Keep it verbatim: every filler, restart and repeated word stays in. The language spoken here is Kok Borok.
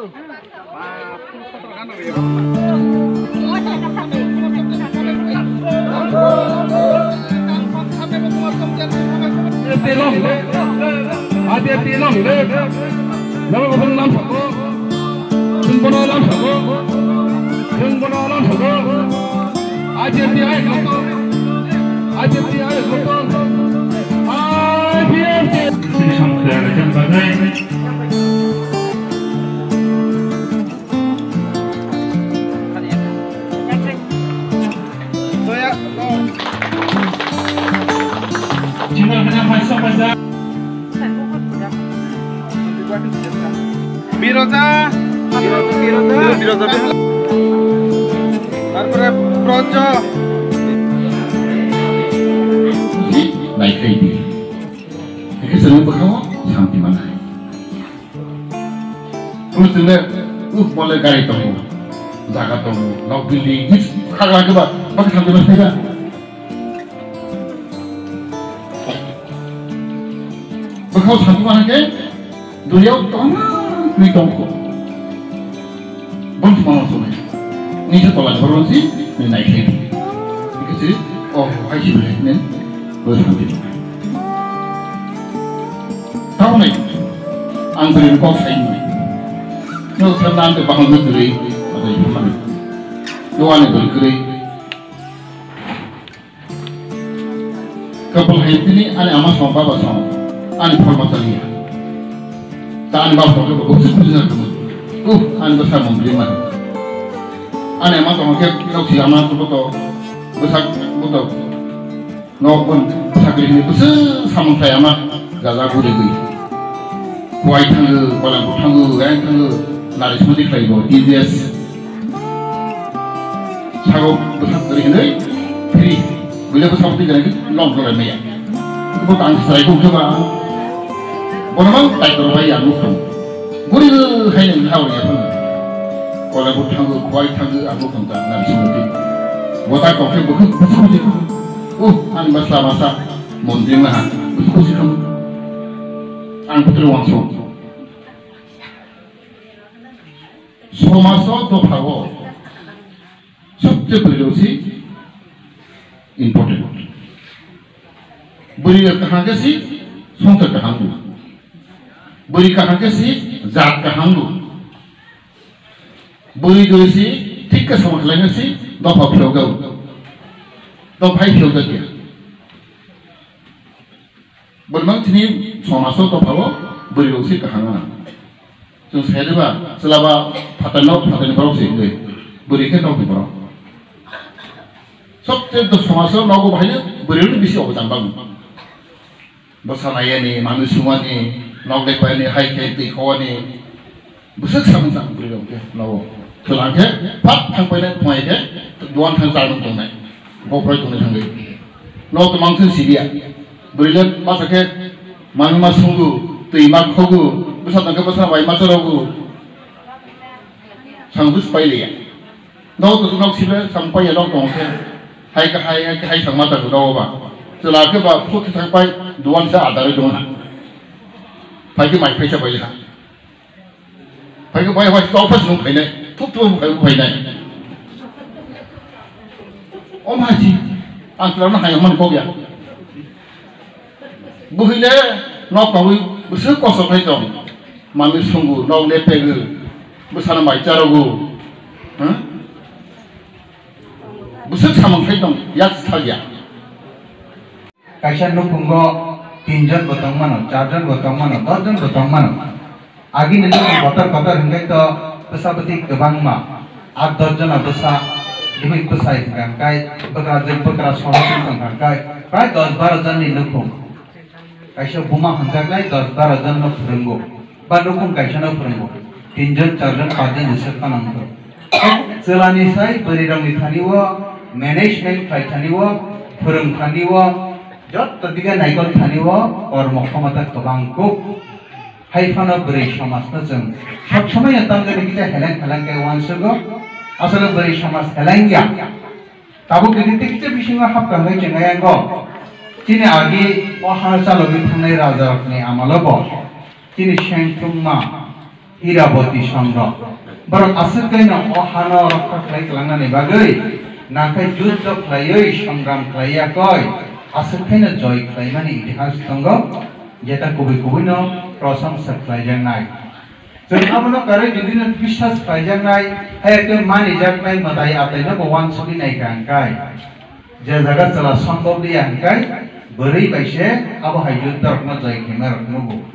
Tilong le, ade tilong le, nang bong lam sabo, bong bono lam sabo, bong bono lam sabo, ade ti ai loto, ade ti ai loto, ai biar ti. Sri Samsaya Rajan Bagai. Biroja. Biroja. Biroja. Tarpore Bronjo. Naikhai di. Ekhe chwng bwkhao santi manai. Ujung le, uh, mole gari tongo, jaga tongo, nok building, hit, khagla keba, bak thang keba thaiba. Bwkhao santi ma hake, duriao tongma twi tongkho. Bon thuma ma sunai. Nisa tola jhoro si, ni nai khe. Ikhe si, oh, hai si bole, ne, bo santi. Tamoni ang bwrwi kok sai mani. Nwng khe nang khe bahang khe kwrwi, abo i mani. Nwng ani bwrwi kwrwi. Kapal hai tini ani ama song, baba song, ani phorma taliya. Ta ani baba song khe bo bwswk bujina khe. Uh, ani bwsa mantri mani. Ani ama tong khe nok si ama to to bwsa buto. Nok bon sakri ni bwswk samung khlai ama jaja guri gui. Kuai thango, kolang thango, yang thango, nari sumudi khlai bo, T V S. Sago bwsak guri hinui, free. Buile bwsak guri gana ki long gora meya. Bo tang srai ko keba. Bono mang tai koro bai yang mukhung. Guri hai nang hao ya phun. Kolang thango, kuai thango, ang mukhung ta nari sumudi. Bo ta kokhe bwkhuk bwsuk di. Uh, ang basa basa. Mondri maha, buji buji khamu. Ang putri wangso. Somaso dophao. Sobse bwrwi si important. Bwrwi kaham khe si songsa kaham bu. Bwrwi kaham khe si jat kaham bu. Bwrwi doi si thik khe samung khlaina si dopha phiyok jao. Dophai phiyok jao khe. Bwrwimang chini somaso dophao bwrwi rok se kaham gana. Chwng sai rwba, chwla ba phatar nok, phatar ni borok se hwnwi. Bwrwi khe nok ni borok. Sobse do somaso nogo bahai no bwrwi rok ni bisi obodan bango. Bwsa nai yani, manwi sung ani, nok le pai ani, hai khe twi kho ani. Bwswk samung tang bwrwi rok khe nogo. Twlang khe phak thang painai phunai khe duan thang charmung tongnai. Bophrai tongnai thangwi. Nok twmang thang sibiya. Bwrwi le masa khe manwi ma sungu, twi ma khogu, bwsa tang khe bwsa bai ma chorogu. Sang bwswk pai liya. Nok to nok sibe sang pai ya nok tong khe. Hai khe hai, hai khe hai sang ma ta nogo ba. Twlang khe ba phuk thang pai duan sa adare dong ha. Phai khe mai phai cha bai ha. Phai khe bai bai tau phas nung phainai, thup thup phai phainai. O ma si, ang twlang no hai man kok ya. Buhile nok kawi bwswk kosto khai tong. Manwi sungu, nok le pegu, bwsano mai charogu. Huh? Bwswk samung khai tong, yak thal ya. Kaisa nukhungo tin jon bo tong mano, char jon bo tong mano, dos jon bo tong mano. Agini nukhung kotor kotor hwnkhe to bwsa bwtwi kwbangma, at dos jona bwsa, bihik bwsai hwnkha hwnkhe, bwkrajwk bwkra sohor wngkha hwnkhe, prai dos baro jonni nukhung. Kaisa buma hwnjaknai dos baro jonno phwrwngo. Ba nukhung kaisano phwrwngo, tin jon, char jon, panch jon jesa phano wngkha. Chwlani sai bwrwirokni thani o management khlai thani o, phwrwng thani o, jotto dige naikol thani o kormo khomota kwbang kuk. Hai phano bwrwi somajno chwng sob somoino tamjani kisa heleng heleng khe uansugo. Asole bwrwi somaj heleng ya. Tabuk gini tikche bisingo hapkha hwnwi chwng ayango. Chini agi o ha chalogwi thangnai rajarokni amalo bo chini sengthumma Iraboti songrok. Borok aswk khaino o hano rokha khlai tlangnani bagwi nangkhai juddho khlaiwi songram khlai yakoi aswk khaino joy khlaimani itihas tongo, jeta kubui kubuino prosongsa khlaijaknai. Chwng abono karwi judino biswas khlaijaknai, hai khe manijaknai mwtai ataino bo wansugwi naikha hwnkhe, je jaga chwla sombok liya hwnkhe, bwrwi bai se abo hai juddhorokno joy khlaima rok nugo.